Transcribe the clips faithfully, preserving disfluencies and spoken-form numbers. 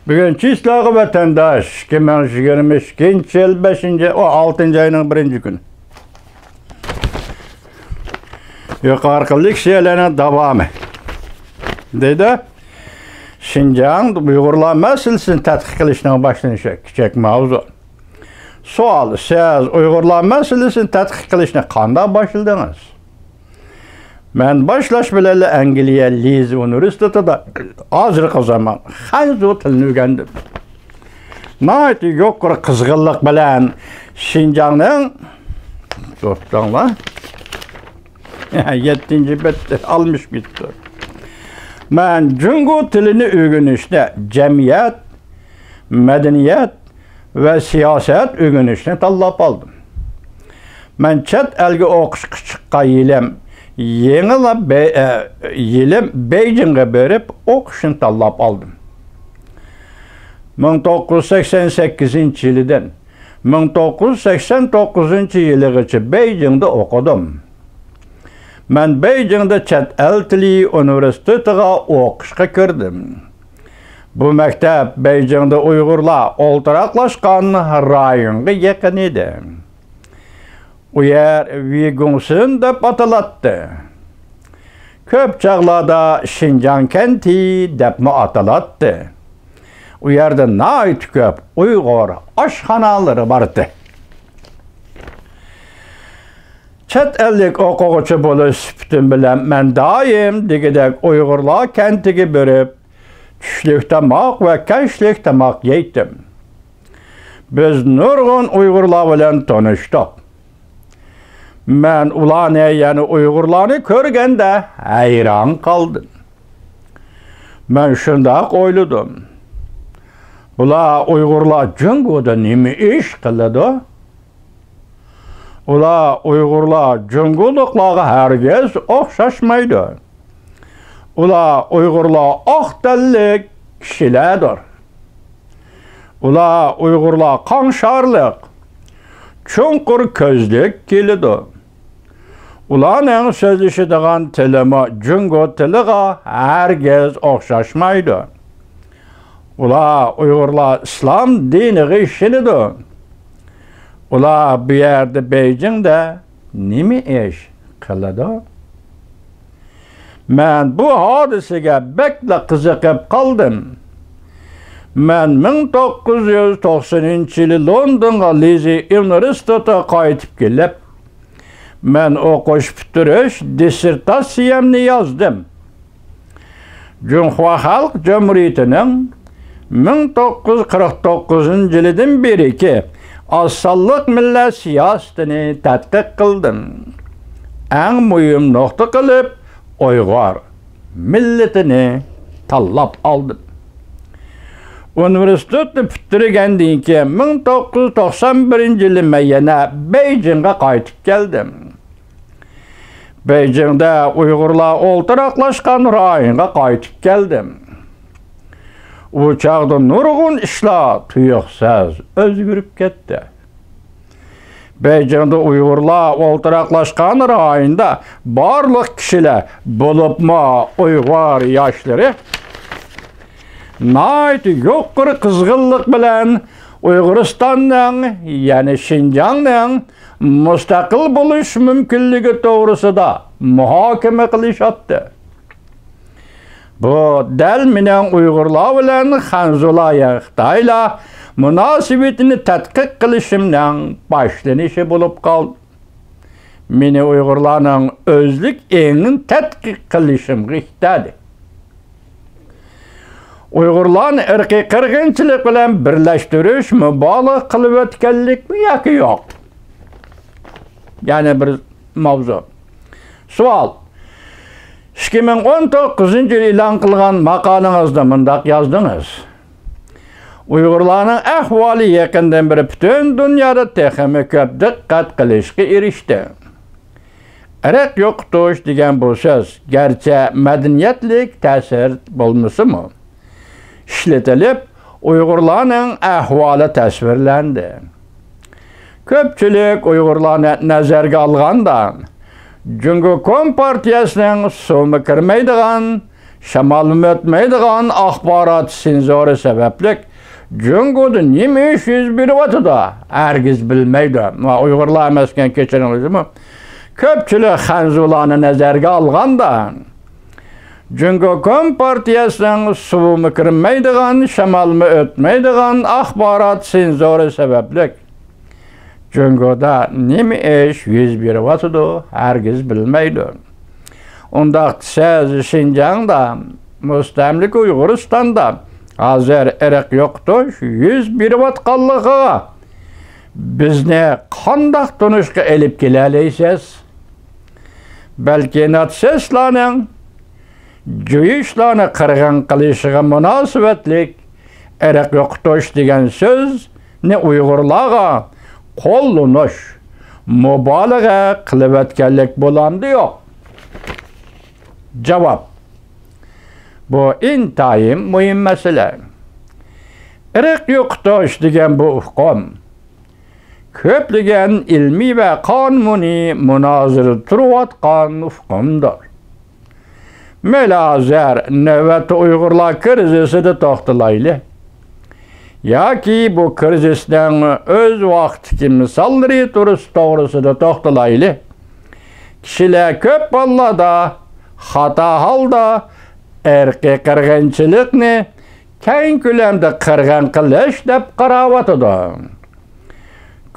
بۈگۈن چىسلاغا ۋەتەنداش، ئىككى مىڭ يىگىرمە ئىككىنچى يىل بەشىنچى، ئو، ئالتىنچى ئاينىڭ بىرىنچى كۈنى. يۇقىرىقى لېكسىيەلەرنىڭ داۋامى. دەيدۇ، شىنجاڭ ئۇيغۇرلار مەسىلىسىنى تەتقىق قىلىشنىڭ باشلىنىشى، كىچىك ماۋزۇ. سوئال، سىز ئۇيغۇرلار مەسىلىسىنى تەتقىق قىلىشنى قانداق باشلىدىڭىز؟ مەن باشلاش بىلەنلا ئەنگلىيە لىدز ئۇنىۋېرسىتېتىدا ھازىرقى زامان خەنزۇ تىلىنى ئۆگەندىم. ناھايىتى يۇقىرى قىزغىنلىق بىلەن شىنجاڭنىڭ، توختاڭلار، يەتتىنچى بەت ئالمىشىپ كېتىپتۇ. مەن جۇڭگو تىلىنى ئۆگىنىشنى جەمئىيەت، مەدەنىيەت ۋە سىياسەت ئۆگىنىشنى تاللاپ ئالدىم. مەن چەت ئەلگە ئوقۇشقا چىققان يىلىم يېڭىلا بې-، ئە، يىلىم بېيجىڭغا بېرىپ ئوقۇشنى تاللاپ ئالدىم. مىڭ توققۇز يۈز سەكسەن سەككىزىنچى يىلىدىن مىڭ توققۇز يۈز سەكسەن توققۇزىنچى يىلىغىچە بېيجىڭدا ئوقۇدۇم. مەن بېيجىڭدا چەت ئەل تىلى ئۇنىۋېرسىتېتىغا ئوقۇشقا كىردىم. بۇ مەكتەپ بېيجىڭدا ئۇيغۇرلار ئولتۇراقلاشقان رايونغا يېقىن ئىدى. ئۇ يەر ۋىگۇڭسىن دەپ ئاتىلاتتى. كۆپ چاغلاردا شىنجاڭ كەنتى دەپمۇ ئاتىلاتتى. ئۇ يەردە ناھايىتى كۆپ ئۇيغۇر ئاشخانالىرى بارتى. چەت ئەللىك ئوقۇغۇچى بولۇش سۈپىتىم بىلەن مەن دائىم دېگۈدەك ئۇيغۇرلار كەنتىگە بېرىپ، چۈشلۈك تاماق ۋە كەچلىك تاماق يەيتتىم. بىز نۇرغۇن ئۇيغۇرلار بىلەن تونۇشتۇق. مەن ئۇلارنى، يەنى ئۇيغۇرلارنى كۆرگەندە ھەيران قالدىم. مەن شۇنداق ئويلىدىم، بۇلار، ئۇيغۇرلار جۇڭگودا نېمە ئىش قىلىدۇ؟ ئۇلار، ئۇيغۇرلار جۇڭگولۇقلارغا ھەرگىز ئوخشاشمايدۇ. ئۇلار، ئۇيغۇرلار ئاق تەنلىك كىشىلەردۇر. ئۇلار، ئۇيغۇرلار قاڭشارلىق، چوڭقۇر كۆزلۈك كىيىدۇ. ئۇلارنىڭ سۆزلىشىدىغان تىلىمۇ جۇڭگو تىلىغا ھەرگىز ئوخشاشمايدۇ. ئۇلار، ئۇيغۇرلار ئىسلام دىنىغا ئىشىنىدۇ. ئۇلار بۇ يەردە، بېيجىڭدا نېمە ئىش قىلىدۇ؟ مەن بۇ ھادىسىگە بەكلا قىزىقىپ قالدىم. مەن مىڭ توققۇز يۈز توقسىنىنچى يىلى لوندونغا لىدز ئۇنىۋېرسىتېتىغا قايتىپ كېلىپ، مەن ئوقۇش پۈتتۈرۈش دىسسېرتاتسىيەمنى يازدىم. جۇڭخۇا خەلق جۇمھۇرىيىتىنىڭ مىڭ توققۇز يۈز قىرىق توققۇزىنچى يىلىدىن بېرىكى ئاز سانلىق مىللەت سىياسىتىنى تەتقىق قىلدىم. ئەڭ مۇھىم نۇقتا قىلىپ ئۇيغۇر مىللىتىنى تاللاپ ئالدىم. ئۇنىۋېرسىتېتنى پۈتتۈرگەندىن كېيىن، مىڭ توققۇز يۈز توقسان بىرىنچى يىلى مەن يەنە بېيجىڭغا قايتىپ كەلدىم. بېيجىڭدا ئۇيغۇرلار ئولتۇراقلاشقان رايونغا قايتىپ كەلدىم. ئۇ چاغدا نۇرغۇن ئىشلار تۇيۇقسىز ئۆزگىرىپ كەتتى. بېيجىڭدا ئۇيغۇرلار ئولتۇراقلاشقان رايوندا بارلىق كىشىلەر، بولۇپمۇ ئۇيغۇر ياشلىرى ناھايىتى يۇقىرى قىزغىنلىق بىلەن ئۇيغۇرىستاننىڭ، يەنى شىنجاڭنىڭ مۇستەقىل بولۇش مۇمكىنلىكى توغرىسىدا مۇھاكىمە قىلىشاتتى. بۇ دەل مېنىڭ ئۇيغۇرلار بىلەن خەنزۇلار يا خىتايلار مۇناسىۋىتىنى تەتقىق قىلىشىمنىڭ باشلىنىشى بولۇپ قالدى. مېنى ئۇيغۇرلارنىڭ ئۆزلۈك ئېڭىنى تەتقىق قىلىشىمغا ئىتتەردى. ئۇيغۇرلارنى ئىرقىي قىرغىنچىلىق بىلەن بىرلەشتۈرۈش مۇبالىغە قىلىۋەتكەنلىكمۇ ياكى يوق؟ يەنە بىر ماۋزۇ. سوئال. ئىككى مىڭ ئون توققۇزىنچى يىل ئېلان قىلغان ماقالىڭىزدە مۇنداق يازدىڭىز: ئۇيغۇرلارنىڭ ئەھۋالى يېقىندىن بېرى پۈتۈن دۇنيادا تېخىمۇ كۆپ دىققەت قىلىشقا ئېرىشتى. ئىرق يوقىتىش دېگەن بۇ سۆز، گەرچە مەدەنىيەتلىك تەسىر بولمىسىمۇ، ئىشلىتىلىپ، ئۇيغۇرلارنىڭ ئەھۋالى تەسۋىرلەندى. كۆپچىلىك ئۇيغۇرلارنى نەزەرگە ئالغاندا، جۇڭگو كومپارتىيەسىنىڭ سۇمۇ كىرمەيدىغان شامالمۇ ئۆتمەيدىغان ئاخبارات سېنزورى سەۋەبلىك جۇڭگودا نېمە ئىش يۈز بېرىۋاتىدۇ؟ ھەرگىز بىلمەيدۇ. ما ئۇيغۇرلار ئەمەسكەن، كەچۈرۈڭلارمۇ. كۆپچىلىك خەنزۇلارنى نەزەرگە ئالغاندا، جۇڭگو كومپارتىيەسىنىڭ سۇمۇ كىرمەيدىغان، شامالمۇ ئۆتمەيدىغان ئاخبارات سېنزورى سەۋەبلىك جۇڭگودا نېمە ئىش يۈز بېرىۋاتىدۇ، ھەرگىز بىلمەيدۇ. ئۇنداق دېسەز، شىنجاڭدا، مۇستەملىكە ئۇيغۇرىستاندا ھازىر ئىرق يوقىتىش يۈز بېرىۋاتقانلىقىغا بىزنى قانداق تونۇشقا ئېلىپ كېلەلەيسىز؟ بەلكى ناتسىستلارنىڭ جۇيۇشلارنى قىرغىن قىلىشىغا مۇناسىۋەتلىك ئىرق يوقىتىش دېگەن سۆزنى ئۇيغۇرلارغا قوللىنىش مۇبالىغە قىلىۋەتكەنلىك بولامدۇ يوق؟ جاۋاب. بۇ ئىنتايىن مۇھىم مەسىلە. ئىرق يوقىتىش دېگەن بۇ ئۇقۇم كۆپلىگەن ئىلمىي ۋە قانۇنىي مۇنازىرىدە تۇرۇۋاتقان ئۇقۇمدۇر. مەيلى، ھازىر نۆۋەتتە ئۇيغۇرلار كىرىزىسىدا توختىلايلى. ياكى بۇ كىرىزىسنىڭ ئۆز ۋاقتىدىكى مىساللىرى تۇرۇس توغرىسىدا توختىلايلى. كىشىلەر كۆپ ھاللاردا خاتا ھالدا ئىرقىي قىرغىنچىلىقنى كەڭ كۆلەمدە قىرغىن قىلىش دەپ قاراۋاتىدۇ.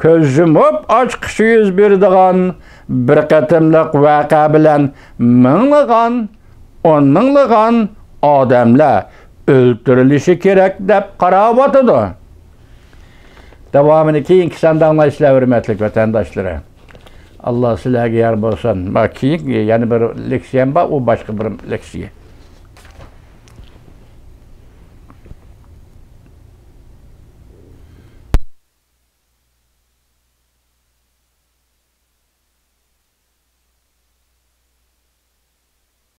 كۆز يۇمۇپ ئاچقۇچە يۈز بېرىدىغان بىر قېتىملىق ۋەقە بىلەن مىڭلىغان، ئون مىڭلىغان ئادەملەر ئۆلتۈرۈلۈشى كېرەك دەپ قاراۋاتىدۇ. داۋامىنى كېيىنكى ساندا ئاڭلايسىلەر، ھۆرمەتلىك ۋەتەنداشلىرىم. ئاللا سىلەرگە يار بولسۇن. ما كېيىن يەنە بىر لېكسىيەم بار، ئۇ باشقا بىر لېكسىيە.